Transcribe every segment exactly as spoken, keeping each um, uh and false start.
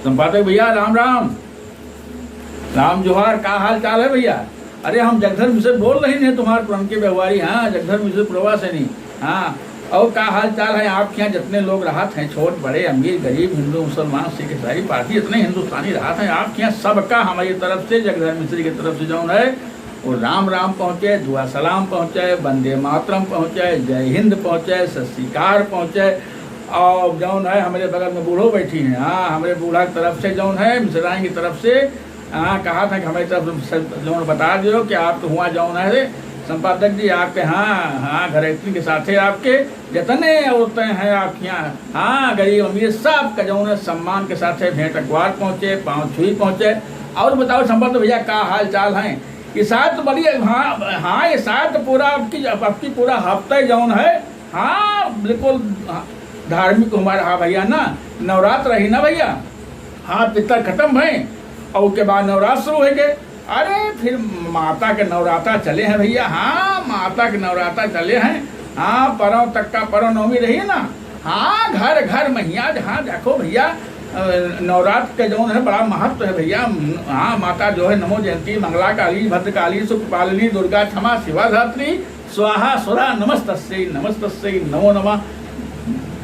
संपादक भैया, राम राम। राम जोहार, का हाल चाल है भैया? अरे, हम जगधर मिश्र बोल रहे हैं, तुम्हारे पुरनके व्यवहारी, हाँ, जगधर मिश्र पुरवा से नहीं, हाँ। और का हाल चाल है आपके यहाँ? जितने लोग रहत हैं, छोट बड़े, अमीर गरीब, हिंदू मुसलमान सिख ईसाई पारसी, जितने हिंदुस्तानी रहत हैं आपके यहाँ, सबका हमारी तरफ से, जगधर मिश्र की तरफ से जौन है, वो राम राम पहुँचे, दुआ सलाम पहुँचे, वंदे मातरम पहुँचे, जय हिंद पहुँचे, सत श्रीकार पहुँचे। और जौन है, हमरे बगल में बूढ़ो बैठी हैं, हाँ, हमरे बूढ़ा की तरफ से जौन है, मिश्राइन की तरफ से, हाँ, कहा था कि हमारी तरफ से जौन बता दियो कि आपके हुआ जौन है, संपादक जी, आपके, हाँ, हाँ, घरैतनी के साथे आपके जितने औरतें हैं आपके यहाँ, हाँ, गरीब अमीर, सबका जौन है, सम्मान के साथे भेंट अखबार पहुँचे, पाँव छुई पहुँचे। और बताओ संपादक भैया, का हाल चाल है? ये शायद तो बड़ी, हाँ, हाँ, ये शायद तो पूरा आपकी, आपकी पूरा हफ्ता ही जौन है, हाँ, बिल्कुल, हाँ, धार्मिक हमारा, हाँ भैया ना, नवरात्र रही ना भैया, हाँ, पितर खत्म भए और उसके बाद नवरात्र शुरू होइगे। अरे, फिर माता के नवराता चले हैं भैया, हाँ, माता के नवराता चले हैं, हाँ, परौं तक का परौं नवमी रही ना, हाँ, घर घर महिया जहाँ देखो भैया, अ, नवरात्र के जौन है बड़ा महत्व है भैया। हाँ, माता जो है नमो जयंती, मंगला काली, भद्र काली, सुख पालिनी, दुर्गा क्षमा, शिवा धात्री, स्वाहा सुधा नमस्तस्यै, नमस्तस्यै, नमो नमः।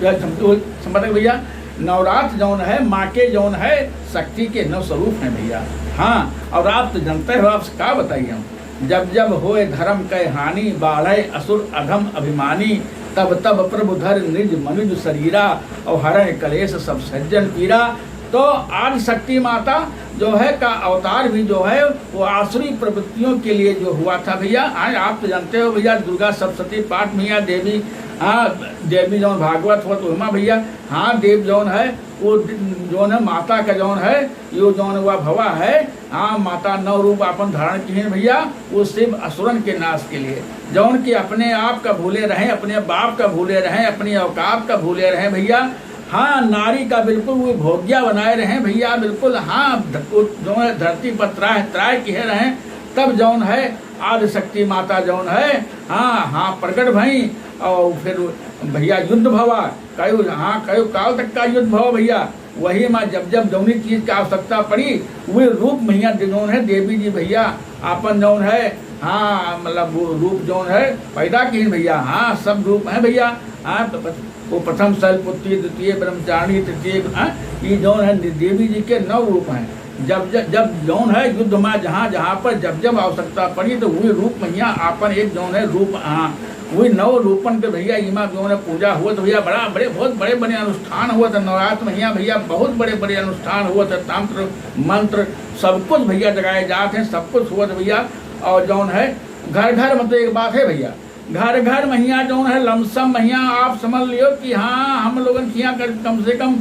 जय शंभू, संपादक भैया, नवरात्र जौन है, माँ के जौन है, शक्ति के नौ स्वरूप हैं भैया। हाँ, और आप तो जानते हो, आपसे का बताइए हम, जब जब होए धर्म कै हानि, बाढ़ै असुर अधम अभिमानी, तब तब प्रभु धर निज मनुज शरीरा, और हरै कलेश सब सज्जन पीरा। तो आदि शक्ति माता जो है का अवतार भी जो है वो आसुरी प्रवृत्तियों के लिए जो हुआ था भैया। आज आप तो जानते हो भैया, दुर्गा सप्तशती पाठ में या देवी, हाँ, देवी जौन भागवत होत ओहिमा भैया, हाँ, देव जौन है वो दि-, जौन है माता का जौन है यो जौन हुआ भवा है, हाँ, माता नौ रूप आपन धारण किए हैं भैया, वो सिर्फ असुरन के नाश के लिए, जौन कि अपने आप का भूले रहे, अपने बाप का भूले रहे, अपनी औकात का भूले रहे भैया। हाँ, नारी का बिल्कुल वो भोग्या बनाए रहे भैया, बिल्कुल। हाँ, ध-, वो जौन है धरती पर त्राह त्राह किए रहे, तब जौन है आदिशक्ति माता जौन है, हाँ, हाँ, प्रकट भई। और फिर भैया युद्ध भवा, कयो, हाँ, कयो काल तक का युद्ध भवा भैया। वही मा जब जब जौनी चीज की आवश्यकता पड़ी, वे रूप महिया दे-, जौन है देवी जी भैया, आपन जौन है, हाँ, मतलब वो रूप जौन है पैदा किहिन भैया। हाँ, सब रूप हैं भैया। हाँ, प-, प-, वो प्रथम शैलपुत्री, द्वितीय ब्रह्मचारिणी, तृतीय, हाँ, ये जौन है दे-, देवी जी के नौ रूप हैं। जब जब जब जौन है युद्ध मा जहाँ जहाँ पर जब जब आवश्यकता पड़ी तो वे रूप महिया आपन एक जौन है रूप, हाँ, वही नौ रूपन के भैया इमा जौन है पूजा हुआ तो भैया बड़ा बड़े, बहुत बड़े बड़े अनुष्ठान हुआ था नवरात्र महिया भैया, बहुत बड़े बड़े अनुष्ठान हुआ था, तंत्र मंत्र सब कुछ भैया जगाए जात हैं, सब कुछ हुआ था भैया। और जौन है घर घर में तो एक बात है भैया, घर घर महिया जौन है लमसम महिया आप समझ लियो कि हाँ, हम लोगन खिया कर कम से कम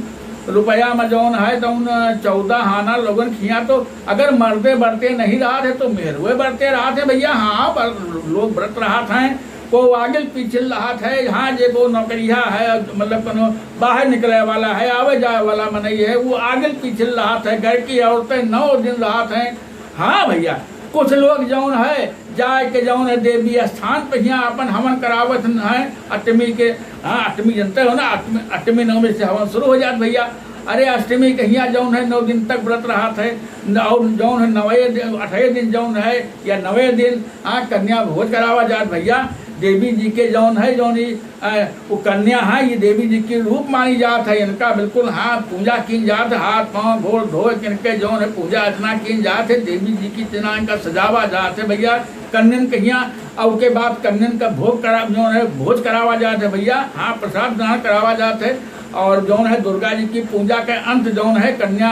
रुपया में जौन है तौन चौदह आना लोगन खिया तो अगर मर्दे बरते नहीं रहत है तो मेहरुए बरते रहत है भैया। हाँ, पर लोग व्रत रहत हैं, को आगिल पीछिल रहत है, हाँ, जे को नौकरिया है, मतलब कोनो बाहर निकले वाला है, आवे जाए वाला मनई है, वो आगिल पीछिल रहत है, घर की औरतें नौ दिन रहत हैं। हाँ भैया, कुछ लोग जौन है जाए के जौन है देवी स्थान पे हियाँ आपन हवन करावत हैं अष्टमी के, हाँ, अष्टमी जनते हो ना, अष्टमी, अष्टमी नवमी से हवन शुरू हो जात भैया। अरे अष्टमी के हियाँ जौन है नौ दिन तक व्रत रहत है, न-, और जौन है नवे दिन, अठे दिन जौन है या नवे दिन, हाँ, कन्या भोज करावा जात भैया। देवी जी के जौन है, जौन ई, अ, वो कन्या है, ये देवी जी के रूप मानी जात है, इनका बिल्कुल, हाँ, पूजा कीन जात है, हाथ पाँव गोड़ धोए के इनके जौन है पूजा अर्चना कीन जात है, देवी जी की इतना इनका सजावा जात है भैया। कन्यन के हियाँ, और के बाद कन्यन का भोग करा, जौन है भोज करावा जात है भैया, हाँ, प्रसाद ग्रहण करावा जात है। और जौन है दुर्गा जी की पूजा के अंत जौन है कन्या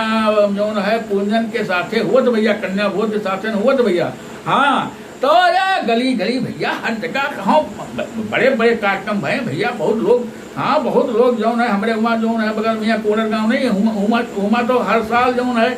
जौन है पूजन के साथे हुवत भैया, कन्या भोज के साथे न हुवत भैया। हाँ, तो ये गली गली भैया हर जगह कहाँ ब-, बड़े बड़े कार्यक्रम भए भैया, बहुत लोग, हाँ, बहुत लोग जौन है हमरे हुआँ जौन है बगल में यहाँ कोडर गाँव नहीं है, हुआँ, हुआँ, हुआँ तो हर साल जौन है,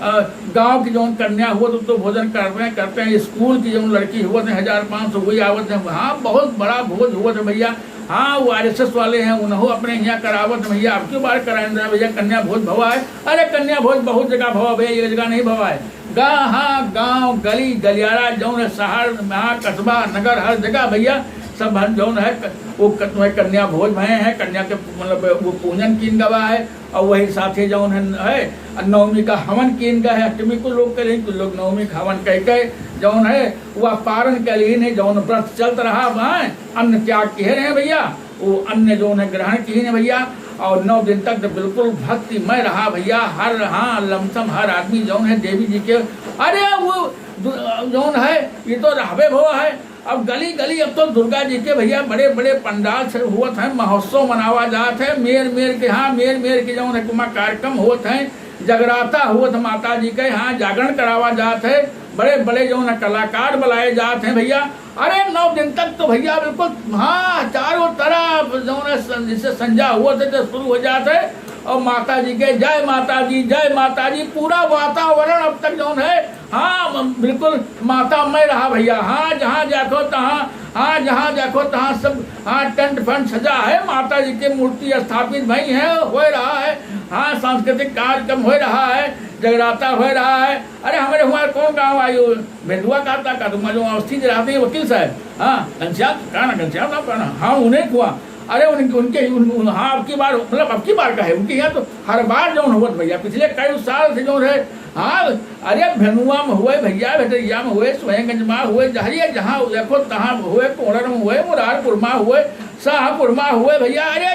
अ, गाँव की जौन कन्या हुवत तो भोजन करते हैं, करते हैं, स्कूल की जौन लड़की हुवत है हजार पाँच सौ वही आवत है। हाँ, बहुत बड़ा भोज हुवत है भैया। हाँ, वो आर एस एस वाले हैं, उन्हों अपने यहाँ करावत हैं भैया, अब क्यों बार कराएंगे भैया, कन्या भोज भवा है। अरे कन्या भोज बहुत जगह भवा भैया, एक जगह नहीं भवा है। गा-, हाँ, गाँव, गली, गलियारा, जौन है, शहर, हाँ, कस्बा, नगर, हर जगह भैया, सब हर जौन है, क-, वो क-, तुम्हें कन्या भोज भए हैं, कन्या के, मतलब, वो पूजन कीन गवा है, और वही साथे जौन है, है, नवमी का हवन कीन गए है। अष्टमी कुल लोग करें, कुल लोग नवमी का हवन कह के जौन है, वह पारण के लिए नहीं, जौन व्रत चलत रहा है, अन्न त्याग किहे रहे भैया, वो अन्न जौन है ग्रहण किहे रहे भैया। और नौ दिन तक तो बिल्कुल भक्तिमय रहा भैया। हर, हाँ, लमसम हर आदमी जौन है देवी जी के, अरे वो दु-, जौन है, ये तो रहबे भवा है। अब गली गली अब तो दुर्गा जी के भैया बड़े बड़े पंडाल से हुवत हैं, महोत्सव मनावा जात है। मेर मेर के, हाँ, मेर मेर के जौन है कुमा कार्यक्रम हुवत हैं, जगराता हुवत है माता जी के, हाँ, जागरण करावा जात है। बड़े बड़े जौन है कलाकार बुलाए जात हैं भैया। अरे नौ दिन तक तो भैया बिल्कुल, हाँ, चारों तरफ जौन है सं-, जैसे संझा हुवत है तो शुरू हो जात है और माता जी के जय माता जी, जय माता जी, पूरा वातावरण अब तक जौन है, हाँ, म-, बिल्कुल मातामय रहा भैया। हाँ, जहाँ देखो तहाँ, हाँ, जहाँ देखो तहाँ सब, हाँ, टेंट फेंट सजा है, माता जी के मूर्ति स्थापित भई है, हो रहा है, हाँ, सांस्कृतिक कार्यक्रम हो रहा है, जगराता हो रहा है। अरे हमरे हुआ कौन गाँव आयो, भेदुआ का, का, का, तुम जो अवस्थी जी रहते हैं वकील साहब, हाँ, घनश्याम, का ना, घनश्याम नाम का ना, हाँ, उन्हें हुआ। अरे उनके, उनके, उन, उन, हाँ, अब की बार, मतलब अब की बार का है, उनके यहाँ तो हर बार जौन हुवत भैया, पिछले कई साल से जौन है, हाँ, अरे भेनुआ में हुए भैया, भेटरिया में हुए, सोहंगंज में हुए, जहरिया जहाँ देखो तहाँ हुए, कोड़र में हुए, मुरारपुर में हुए, शाहपुर में हुए भैया, अरे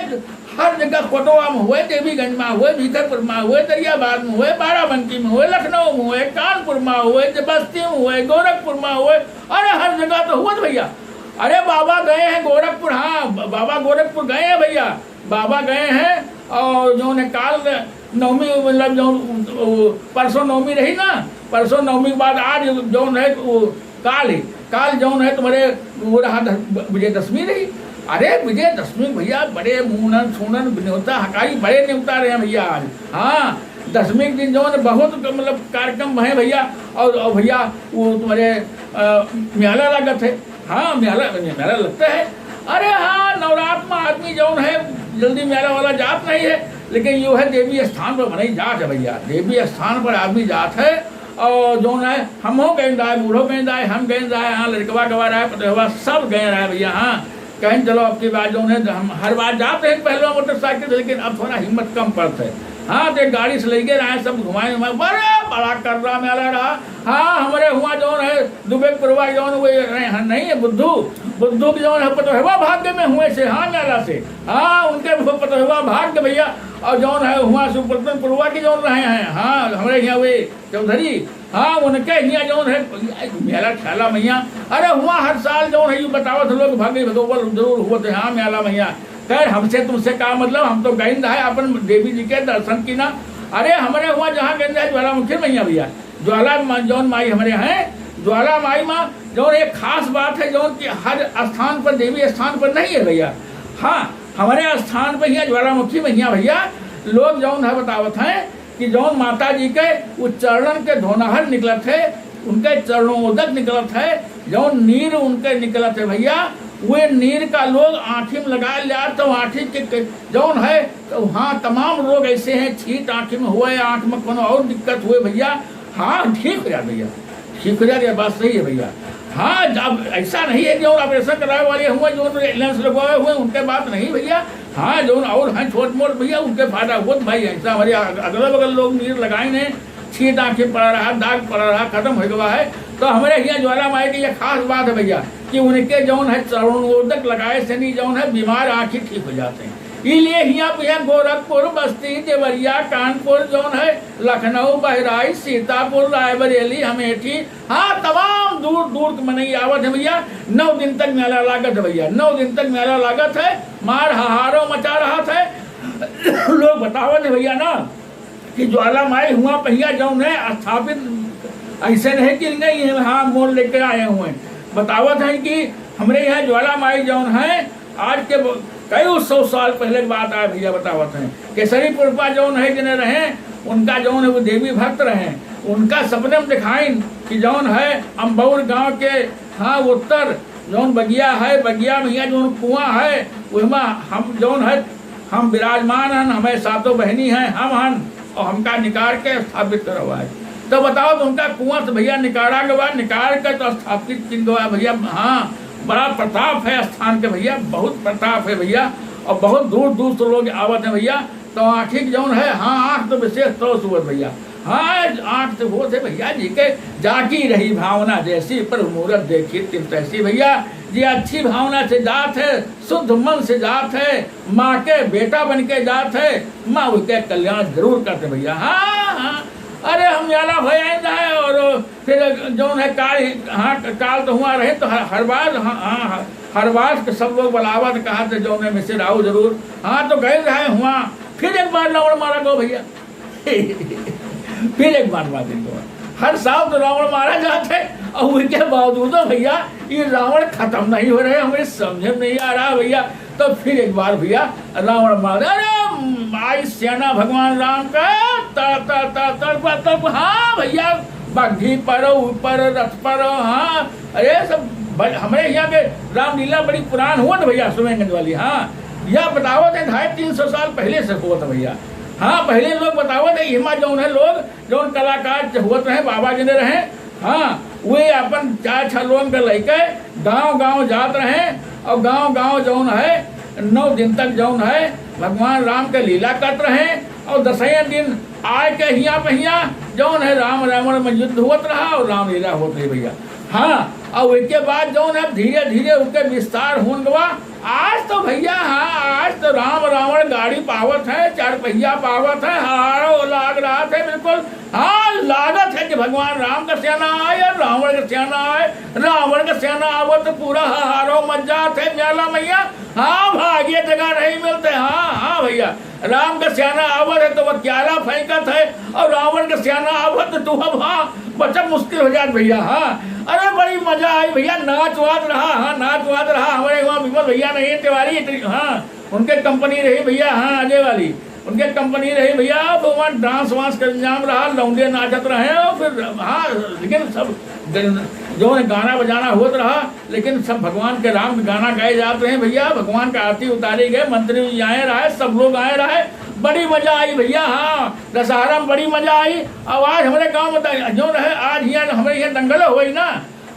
हर जगह कोटवा में हुए, देवीगंज में हुए, भीतरपुर में हुए, दरियाबाद में हुए, बाराबंकी में हुए, लखनऊ में हुए, कानपुर में हुए, बस्ती में हुए, गोरखपुर में हुए, अरे हर जगह तो हुवत भैया। अरे बाबा गए हैं गोरखपुर, हाँ, ब-, बाबा गोरखपुर गए हैं भैया, बाबा गए हैं। और जौन है काल नवमी, मतलब जौन, वो, परसों नवमी रही ना, परसों नवमी के बाद आज जौन है वो काल ही, काल जौन है तुम्हारे वो रहा दस-, विजयदशमी रही। अरे विजयदशमी भैया बड़े मूनन सूनन न्योता हकारी बड़े न्योता रहे हैं भैया आज। हाँ, दशमी के दिन जौन है बहुत मतलब कार्यक्रम है भैया। और, और भैया वो तुम्हारे, अ, मेला लागत है। हाँ, मेला, मेला लगता है। अरे हाँ, नवरात्र में आदमी जौन है जल्दी मेला वाला जात नहीं है, लेकिन यो है देवी स्थान पर मनई जात है भैया, देवी स्थान पर आदमी जात है। और जौन है हमहू गए जाए, बूढ़ो गए जाए, हम गए जाए, हाँ, लड़कवा गवा रहा है, पतोहवा सब गए रहा है भैया। हाँ, कहीं चलो अब की बार जौन है हम हर बार जाते हैं पहलवा मोटरसाइकिल से, लेकिन अब थोड़ा हिम्मत कम पड़त है। हाँ, तो एक गाड़ी से लेके रहे, सब घुमाए उमाए, बड़ा बड़ा कर्रा मेला रहा। हाँ, हमरे हुआ जौन है दुबे पुरवा जौन वो रहे हैं, नहीं है बुद्धू, बुद्धू की जौन है पतोहवा भाग्य में हुए से, हाँ, मेला से, हाँ, उनके पतोहवा भाग्य भैया। और जौन है हुआ सुपरतन पुरवा की जौन रहे हैं, हाँ, हमरे यहाँ वे चौधरी, हाँ, उनके हियाँ जौन है मेला ठेला मैया। अरे हुआ हर साल जौन है यू बतावत लोग भागे भगवान जरूर हुवत है, हाँ, मेला मैया। खैर, हमसे तुमसे का मतलब, हम तो गइन रहे अपन देवी जी के दर्शन की ना। अरे हमरे हुआ जहाँ गइन रहे ज्वालामुखी मैया भैया, ज्वाला मा-, जौन माई हमरे हैं, ज्वाला माई माँ जौन एक खास बात है जौन कि हर स्थान पर, देवी स्थान पर नहीं है भैया। हाँ, हमरे स्थान पर हियाँ ज्वालामुखी मैया भैया, लोग जौन है बतावत हैं कि जौन माता जी के उ चरणन के धोनहर निकलत है, उनके चरणोदक निकलत है, जौन नीर उनके निकलत है भैया, वे नीर का लोग आँखी में लगा लिया तो आँखी के, के जौन है तो हाँ, तमाम रोग ऐसे हैं, छींट आँखी में हुए, आँख में कोनो और दिक्कत हुए भैया, हाँ, ठीक हो जात भैया, ठीक हो जात, ये बात सही है भैया। हाँ, जब ऐसा नहीं है कि और ऑपरेशन करावे वाले हुए, जो लेंस लगवाए हुए, उनके बात नहीं भैया। हाँ, जो और हैं छोट मोट भैया, उनके फायदा होत भाई। ऐसा हमारे अग-, अगल बगल लोग नीर लगाए ने, छींट आँखी पड़ा रहा, दाग पड़ा रहा, खत्म हो गवा है। तो हमारे हियाँ ज्वाला माई की ये खास बात है भैया कि उनके जौन है चरणोदक लगाए से नहीं जौन है बीमार आँखी ठीक हो जाते हैं। इलिए हियाँ पे है गोरखपुर, बस्ती, देवरिया, कानपुर, जौन है लखनऊ, बहराइच, सीतापुर, रायबरेली, अमेठी, हाँ, तमाम दूर दूर के मनई आवत है भैया। नौ दिन तक मेला लागत है भैया, नौ दिन तक मेला लागत है, मार हाहारो मचा रहत है। लोग बतावत है भैया ना कि ज्वाला माई हुआ पहिया जौन है स्थापित, ऐसे नहीं कि नहीं है, हाँ, मोल लेके आए हुए हैं। बतावत हैं कि हमरे यहाँ ज्वाला माई जौन है आज के ब-, कई सौ साल पहले की बात आए भैया, बतावत हैं। केसरी पुरपा जौन है, जने रहे, उनका जौन है, वो देवी भक्त रहे, उनका सपने में दिखाइन कि जौन है, अम्बौर गांव के, हाँ, उत्तर जौन बगिया है, बगिया में हियाँ जौन कुआं है, उसमें हम जौन है, हम विराजमान हन, हमें सातों बहिनी हैं, हम हन, और हमका निकाल के स्थापित करवाए। तो बताओ, तो उनका कुआं से भैया निकाला गवा, निकाल के तो स्थापित किन गवा भैया। हाँ, बड़ा प्रताप है स्थान के भैया, बहुत प्रताप है भैया, और बहुत दूर दूर से लोग आवत हैं भैया। तो आँखी के जौन है, हाँ, आँख तो विशेष तौर से होत भैया। हाँ, आँख तो होत है भैया जी के, जाकी रही भावना जैसी, प्रभु मूरत देखी तिन तैसी भैया। जी अच्छी भावना से जात है, शुद्ध मन से जात है, माँ के बेटा बन के जात है, माँ उसके कल्याण जरूर करते भैया। हाँ, हाँ, अरे हम याला भय आइन रहे और फिर जौन है काल, हाँ, काल तो हुआ रहे तो हर, हर बार, हाँ, हाँ, हर बार के सब लोग बुलावत कहा थे जौन है मिसिर आओ जरूर। हाँ, तो गए रहे हुआ, फिर एक बार रावण मारा गो भैया। फिर एक बार मार दिन दो। हर साल तो रावण मारा जात है और उनके बावजूदो भैया ये रावण खत्म नहीं हो रहे, हमें समझ में नहीं आ रहा भैया। तो फिर एक बार भैया रावण मार, अरे आई सेना भगवान राम का, त, त, त, तड़प, तड़प, हाँ भैया, बग्घी पर, ऊपर रथ पर, हाँ, अरे सब ब-, हमरे यहाँ के रामलीला बड़ी पुरान हुआ था भैया, सुमेरगंज वाली, हाँ, यह बतावत है ढाई तीन सौ साल पहले से हुआ था भैया। हाँ, पहले लोग बतावत है, हिमा जौन है लोग, जौन कलाकार ज-, हुआ रहे, बाबा जी ने रहे, हाँ, वे अपन चार छह लोगन के लइके गांव गांव जात रहे और गांव गांव जौन है नौ दिन तक जौन है भगवान राम के लीला करत रहे और दसैं दिन आए के हिया पे हिया जौन है राम रावण में युद्ध होत रहा और रामलीला होत रही भैया। हाँ, और उसके बाद जौन है धीरे धीरे उसके विस्तार होन गवा। आज तो भैया, हाँ, आज तो राम रावण गाड़ी पावत है, चार पहिया पावत है, हारो लाग रहा थे बिल्कुल। हाँ, लागत है कि भगवान राम का सेना आए और रावण का सेना आए। रावण का सेना आवत तो पूरा हारो मच जात है, म्याला मैया। हाँ, भागिए जगह नहीं मिलते। हाँ, हाँ भैया, राम का सेना आवत है तो वो क्याला फेंकत है और रावण का सेना आवत तो तू अब, हाँ, बचब मुश्किल हो जात भैया। हाँ, अरे बड़ी मजा आई भैया, नाच वाच रहा, हाँ, नाच वाच रहा। हमारे वहाँ विमल भैया नहीं, तिवारी, हाँ, उनके कंपनी रही भैया, हाँ, अजय वाली, उनके कंपनी रही भैया। तो वहाँ डांस वांस का इंतजाम रहा, लौंडे नाचत रहे और फिर, हाँ, लेकिन सब जन-, जो है गाना बजाना होत रहा, लेकिन सब भगवान के राम के गाना गाए जात रहे भैया। भगवान का आरती उतारी गए, मंत्री जी आए रहे, सब लोग आए रहे, बड़ी मजा आई भैया। हाँ, दशहरा में बड़ी मजा आई। अब आज हमारे गाँव में द-, जो रहे, आज यहाँ हमारे यहाँ दंगल हुई ना,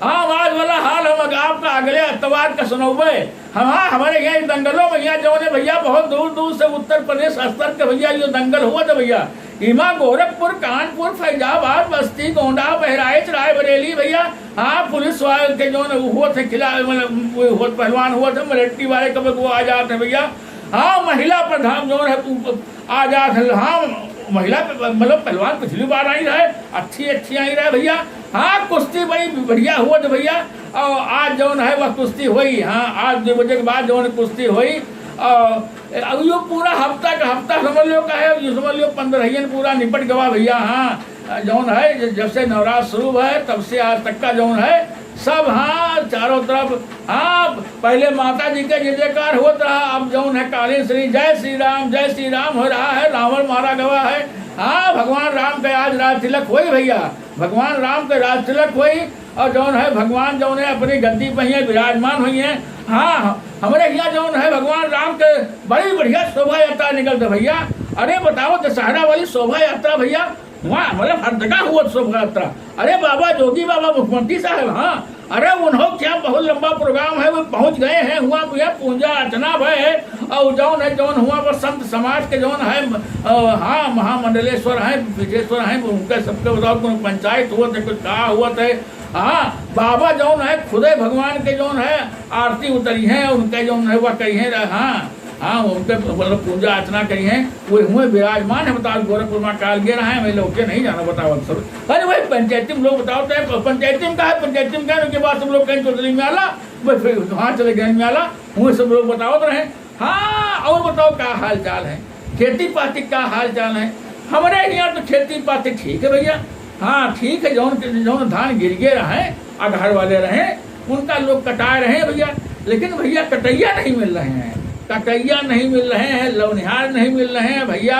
हाँ, आज वाला हाल हम अग-, आपका अगले अतवार का सुनौबे। हम, हाँ, हमारे यहाँ दंगलों में यहाँ जौन है भैया, बहुत दूर दूर से उत्तर प्रदेश स्तर के भैया ये दंगल हुआ था भैया। इमा गोरखपुर, कानपुर, फैजाबाद, बस्ती, गोंडा, बहराइच, रायबरेली भैया, हाँ, पुलिस वाले के जौन हुआ थे खिलाफ, मतलब वो हुआ, पहलवान हुआ थे, मरेट्टी वाले कब वो आ जाते हैं भैया। हाँ, महिला प्रधान जौन है, उ-, आ जात है, हाँ, महिला प-, मतलब पहलवान पिछली बार आई रहे, अच्छी, अच्छी आई रहे भैया। हाँ, कुश्ती बड़ी बढ़िया हुआ था भैया। और आज जौन है वह कुश्ती हुई, हाँ, आज दो बजे के बाद जौन कुश्ती हुई। और अब यो पूरा हफ्ता का हफ्ता समझ लो का है, यो समझ लो पन्द्रह पूरा निपट गवा भैया। हाँ, जौन है ज-, जब से नवरात्र शुरू है तब से आज तक का जौन है सब, हाँ, चारों तरफ, हाँ, पहले माता जी के जय जयकार होत रहा, अब जौन है कालीन श्री जय श्री राम, जय श्री राम हो रहा है, रावण मारा गवा है। हाँ, भगवान राम के आज राज तिलक होई भैया, भगवान राम के राज तिलक होई। और जौन है भगवान जौन है अपनी गद्दी पर ही विराजमान हुई हैं। हाँ, हमरे यहाँ जौन है भगवान राम के बड़ी बढ़िया शोभा यात्रा निकलते भैया। अरे बताओ, दशहरा वाली शोभा यात्रा भैया, वहाँ मतलब हर जगह हुआ शोभा यात्रा। अरे बाबा जोगी बाबा मुख्यमंत्री साहब, हाँ, अरे उन्हों क्या बहुत लंबा प्रोग्राम है, वो पहुँच गए हैं हुआ, भैया पूजा अर्चना भय है। और जौन है, जौन हुआ पर संत समाज के जौन है, अ, हाँ, महामंडलेश्वर हैं, पीठेश्वर हैं, उनके सबके बताओ, कोई पंचायत हुआ थे, कुछ कहा हुआ थे। हाँ, बाबा जौन है, खुदे भगवान के जौन है, आरती उतरी हैं, उनके जौन है, वह कही हैं, हाँ, हाँ, उनके मतलब पूजा अर्चना करी हैं, वो हुए विराजमान है। बताओ, गोरखपुर में काल गिरा है, मैं लोग के नहीं जाना, बताओ सब। अरे भाई, पंचायती में लोग बताओ तो, पंचायती में का है, पंचायती में का है, उनके बाद सब लोग कहीं चौधरी में आला, बस फिर वहाँ चले गए में आला, हुए सब लोग बताओ तो रहे। हाँ, और बताओ का हाल चाल है, खेती पाती का हाल चाल है? हमारे यहाँ तो खेती पाती ठीक है भैया। हाँ, ठीक है, जौन, जौन धान गिर गए रहे, अगहर वाले रहे, उनका लोग कटाए रहे भैया, लेकिन भैया कटैया नहीं मिल रहे हैं, कटैया नहीं मिल रहे हैं, लवनिहार नहीं मिल रहे हैं भैया।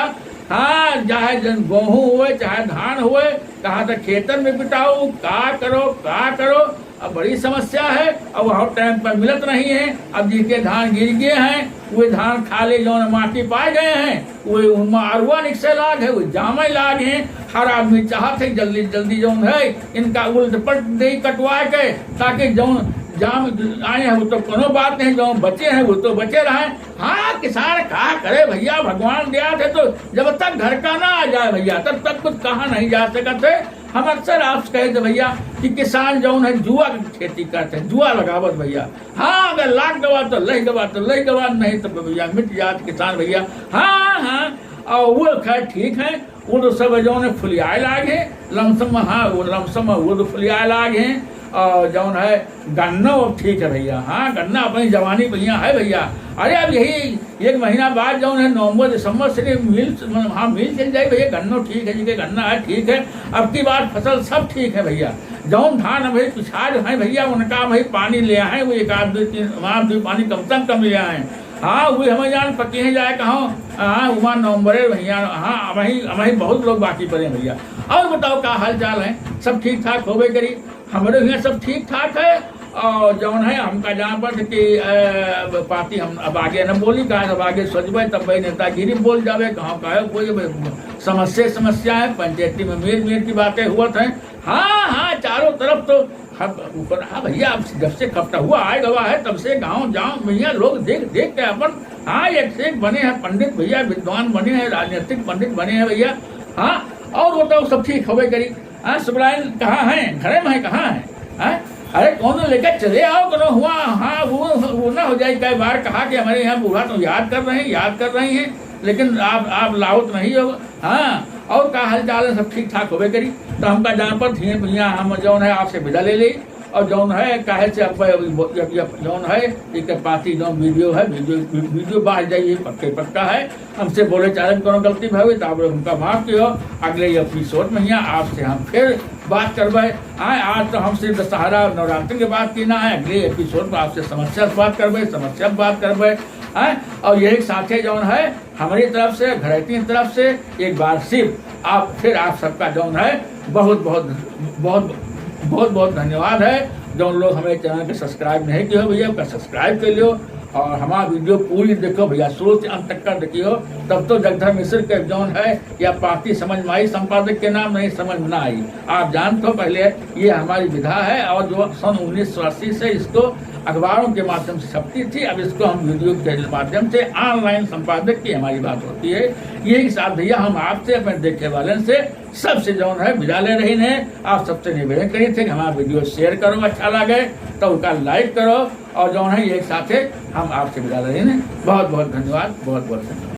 हाँ, चाहे जन गेहूं हुए, चाहे धान हुए, कहाँ तक खेतन में पिटाओ, का करो, का करो। अब बड़ी समस्या है, अब वह टाइम पर मिलत नहीं है। अब जिनके धान गिर गए हैं, वे धान खाले जौन माटी पाए गए हैं, वे उनमें अरुआ निकसे लाग है, वे जामे लाग हैं। हर आदमी चाहत है जल्दी जल्दी जौन है इनका उल्ट पलट दे कटवा के, ताकि जौन जाम आए हैं, वो तो कोनो बात नहीं, जो बचे हैं, वो तो बचे रहे। हाँ, किसान का करे भइया, भगवान दया थे तो जब तक घर का ना आ जाए भइया, तब तक कुछ कहा नहीं जा सकत है। हम अक्सर आपसे कहे थे भइया कि किसान जौन है, जुआ की खेती करते हैं, जुआ लगावत भइया। हाँ, अगर लाग गवा तो लह गवा, तो लह गवा, नहीं तो भइया मिट जात किसान भइया। हाँ, हाँ, और वो खैर ठीक है, वो तो सब जौन है फुलियाए लाग है, लमसम, हाँ, वो लमसम, वो तो फुलियाए लाग है। और जौन है गन्ना अब ठीक है भइया, हाँ, गन्ना अपनी जवानी भइया है भइया। अरे, अब यही एक महीना बाद जौन है नवंबर दिसंबर से मिल, हाँ, मिल चल जाए भइया, गन्नो ठीक है, जिके गन्ना है ठीक है। अब की बार फसल सब ठीक है भइया। जौन धान अभी पिछाड़ हैं भइया, उनका अभी पानी ले आए, वो एक आध दो तीन, आध दो पानी कम से कम ले आए। हाँ, वो हमें जान पकी है जाए कहाँ, हाँ, उमा नवंबरे भइया, हाँ, अबही, अबही बहुत लोग बाकी पड़े हैं भइया। और बताओ का हाल चाल है, सब ठीक ठाक होबे करी? हमरे हियाँ सब ठीक ठाक है। और जौन है हमका जान पर कि, अ, पाती हम अब आगे न बोली, काहे अब आगे सोचबे तब भाई नेतागिरी बोल जावे, कहाँ का है कोई अब समस्या, समस्या है, पंचायती में मीर मीर की बातें हुआ थे। हाँ, हाँ, चारों तरफ तो हम ऊपर, हाँ भइया, अब जब से खपटा हुआ आए गवा है, तब से गाँव जाँव भइया लोग देख देख के अपन, हाँ, एक से एक बने हैं पंडित भइया, विद्वान बने हैं, राजनीतिक पंडित बने हैं भइया। हाँ, और वो तो सब ठीक होबे करी। हाँ, सुब्राइन कहाँ है? घरे में है, कहाँ है? हाँ? अरे, कौन लेकर चले आओ, करो हुआ, हाँ, वो, वो ना हो जाए, कई बार कहा कि हमारे यहाँ बूढ़ा तो याद कर रहे हैं, याद कर रही हैं, लेकिन आप, आप लावत नहीं हो। हाँ, और का हाल चाल है? सब ठीक ठाक होबे करी। तो हमका जान पर धीरे भइया हम जौन है आपसे विदा ले ली। और जौन है, काहे से अब, अब, अब, अब जौन है, एक पाती जौन वीडियो है, वीडियो, वीडियो बाहर जाइए, पक्के पक्का है। हमसे बोले चालन कोनो गलती भवे, तो आप लोग हमका माफ कियो। अगले एपिसोड में यहाँ आपसे हम फिर बात करबे। आए, आज तो हम सिर्फ दशहरा नवरात्र के बात की ना है, अगले एपिसोड में आपसे समस्या से बात करबे, समस्या पे बात करबे। आए, और यही साथे जौन है, हमारी तरफ से, घरैती की तरफ से एक बार सिर्फ आप, फिर आप सबका जौन है, बहुत, बहुत, बहुत, बहुत, बहुत धन्यवाद है। जौन लोग हमारे चैनल के सब्सक्राइब नहीं किए हो भइया, ओका सब्सक्राइब कर लियो और हमारा वीडियो पूरी देखो भइया, शुरू से अंत तक का देखियो, तब तो जगधर मिश्र के जौन है या पाती समझ में आई, संपादक के नाम नहीं समझ में ना आई। आप जानते हो, पहले ये हमारी विधा है और जो सन उन्नीस सौ अस्सी से इसको अखबारों के माध्यम से छपती थी, अब इसको हम वीडियो के माध्यम से ऑनलाइन संपादक की हमारी बात होती है। यही साथ भइया हम आपसे, अपने देखने वाले से, सबसे जौन है विदा ले रही हैं। आप सबसे निवेदन करी थे कि हमारा वीडियो शेयर करो, अच्छा लगे तो उसका लाइक करो, और जौन है एक साथे हम आपसे विदा ले रही हैं। बहुत बहुत धन्यवाद, बहुत बहुत धन्यवाद।